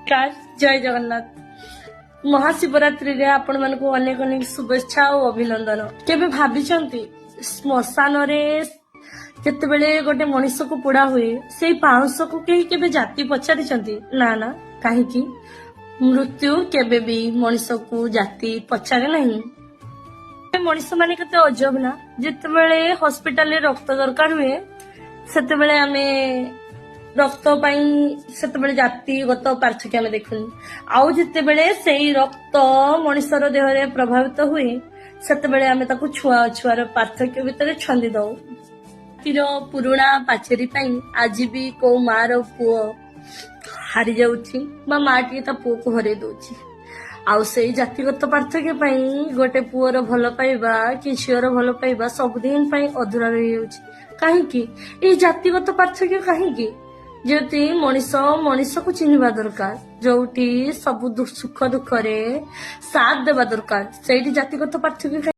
ନମସ୍କାର, ଜୟ ଜଗନ୍ନାଥ। ମହାଶିବରାତ୍ରିରେ ଆପଣମାନଙ୍କୁ ଅନେକ ଅନେକ ଶୁଭେଚ୍ଛା ଆଉ ଅଭିନନ୍ଦନ। କେବେ ଭାବିଛନ୍ତି, ଶ୍ମଶାନରେ ଯେତେବେଳେ ଗୋଟେ ମଣିଷକୁ ପୋଡା ହୁଏ, ସେଇ ପାଉଁଶକୁ କେହି କେବେ ଜାତି ପଚାରିଛନ୍ତି? ନା ନା। କାହିଁକି? ମୃତ୍ୟୁ କେବେ ବି ମଣିଷକୁ ଜାତି ପଚାରେ ନାହିଁ। ମଣିଷ ମାନେ କେତେ ଅଜବ ନା? ଯେତେବେଳେ ହସ୍ପିଟାଲରେ ରକ୍ତ ଦରକାର ହୁଏ, ସେତେବେଳେ ଆମେ ରକ୍ତ ପାଇଁ ସେତେବେଳେ ଜାତିଗତ ପାର୍ଥକ୍ୟ ଆମେ ଦେଖୁନି। ଆଉ ଯେତେବେଳେ ସେଇ ରକ୍ତ ମଣିଷର ଦେହରେ ପ୍ରଭାବିତ ହୁଏ, ସେତେବେଳେ ଆମେ ତାକୁ ଛୁଆଁ ଅଛୁଆର ପାର୍ଥକ୍ୟ ଭିତରେ ଛନ୍ଦି ଦଉ। ଜାତିର ପୁରୁଣା ପାଚେରୀ ପାଇଁ ଆଜି ବି କୋଉ ମାର ପୁଅ ହାରି ଯାଉଛି ବା ମା ଟିଏ ତା ପୁଅକୁ ହରେଇ ଦଉଛି। ଆଉ ସେଇ ଜାତିଗତ ପାର୍ଥକ୍ୟ ପାଇଁ ଗୋଟେ ପୁଅର ଭଲ ପାଇବା କି ଝିଅର ଭଲ ପାଇବା ସବୁଦିନ ପାଇଁ ଅଧୁରା ରହିଯାଉଛି। କାହିଁକି ଏଇ ଜାତିଗତ ପାର୍ଥକ୍ୟ? କାହିଁକି? ଯେହେତୁ ମଣିଷ ମଣିଷକୁ ଚିହ୍ନିବା ଦରକାର, ଯୋଉଠି ସବୁ ସୁଖ ଦୁଃଖରେ ସାଥ ଦେବା ଦରକାର, ସେଇଠି ଜାତିଗତ ପାର୍ଥକ୍ୟ କାହିଁକି?